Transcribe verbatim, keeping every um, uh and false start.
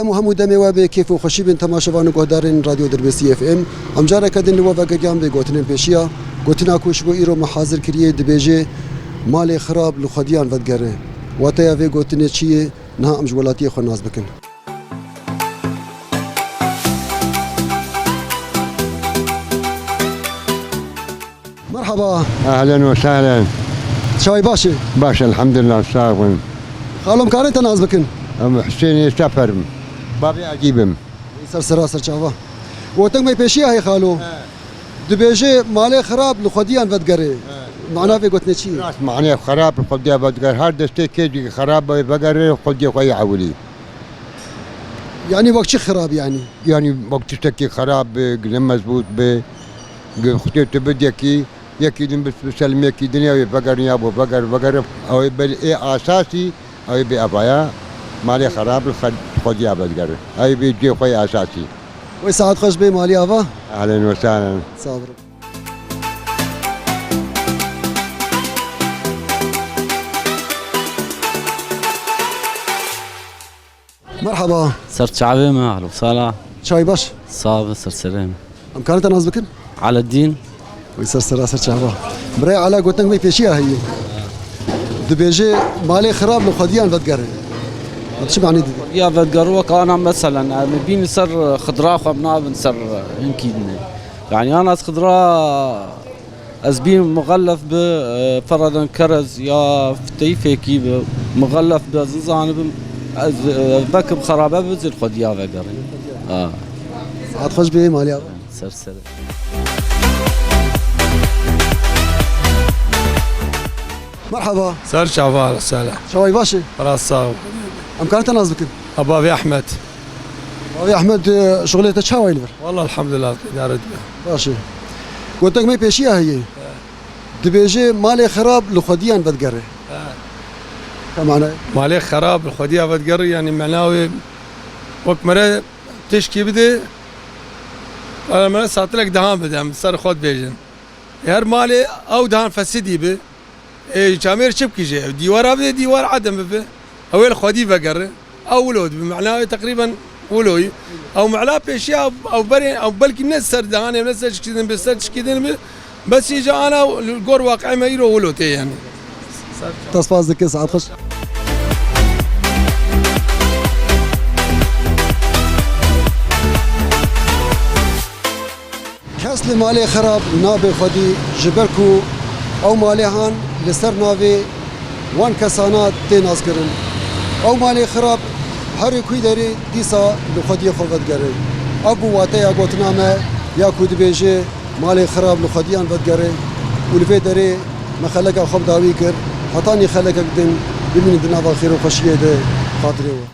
Hemû hemû demê we bê kêf û xweşî bin temaşevan û guhdarên Radyo Dirbêsî F M. Em careke din li we vegeriyan vê gotinên pêşiya. Gotina ku ji bo îro me hazir kiriye dibêje, "Malê xirab li xwediyan vedigere." Wateya vê gotinê çi ye? Niha em ji welatiyê xwe nas bikin. Merhaba. Ehlen we sehlen. Çawa yî, baş î? Baş, elhamdülillah, sağ olun. Xalo, em karin te nas bikin? Em Hüseyinê Sefer im. Babê Edîb im. Ser sera ser çava. Gotin me pêşiya heye xalo. He. Dibêje, "Malê xirab li xwediyan vedigere." He. Mana vê gotinê çi ye? Rast, manê xirab li xwediya vedigere. Her destê kê dî xirab be, vegere xwediyê xwe yê ewilî. Yanî wek çi xirab yanî? Yanî wek tiştekî xirab be, ne mezbût be, ge xutê tu bidekî, yekî din bis-, biselim yekî din, ya wê vegerin ya bo veger, veger, ew ê ber ê asasî, ew ê bê evaya, malê xirab li xwe-, xwediya vedigerin. Ew ê bê cihê xwe yê asasî. Wey saet xweş bê malî ava. Ehlen we sehlen. Sağ olun. Merhaba. Ser çavê me, ehlo sala. Çawa yî, baş? Sağ ol, ser serê me. Em karin te nas bikin? Aladdin. Wî ser sera ser çava. Birayê Ala, gotin me pêşiya heye. Dibêje, "Malê xirab li xwediyan vedigere." Ev çi manê dide? Ya vedigere wek ana meselen, em bîn ser xidra xwe, em nabin ser hinkî din. Yani ana xidra Ez bî muxellef bi, e, feradan kerez ya teyfekî bi, muxellef bi, ez nizanibim, ez, e, vekim xerabe bi, zil xwediya vegerin. Ha. Saet xweş bê, maliya. Ser ser. Merhaba. Ser çava, sala. Çawa yî, baş î? Rast sağ ol. Em karin te nas bikin? Bavê Ehmed. Bavê Ehmed, e, şixulê te çawa yî li vir? Walla elhamdülillah, îdare dibe. Baş e. Gotek me pêşiya heye. He. Dibêje, "Malê xirab li xwediyan vedigere." He. Te mane? Malê xirab li xwediya vedigere, yani mena wê wek mere tişkî bide, wala mere satilek daha bide, em ser xwe dibêjin. Her malê ew dihan fesidî bi. Ê, camêr çi bikî jê? Dîwar avê, dîwar edem bibe. Ew ê li xwedî vegere. Ew wilo dibe. Mena wê teqrîben wilo yî. Ew mela pêşiya ew berê, ew belkî ne ser dihanê, ne ser çikî din bi, ser çikî din bi. Bes îca ana li gor waqiê me îro wilo tê yani. Te spas dikin, saet xweş. Kes li malê xirab nabe xwedî, ji ber ku ew malê han li ser navê wan kesana tê naskirin. Ew malê xirab herî ku derê dîsa li xwediyê xwe vedigere. Ev bû wateya gotina me ya ku dibêje malê xirab li xwediyan vedigere û li vê derê me xeleka xwe bi dawî kir. Hetanî xelekek din bimînin di nava xêr û xweşiyê de xatirê we.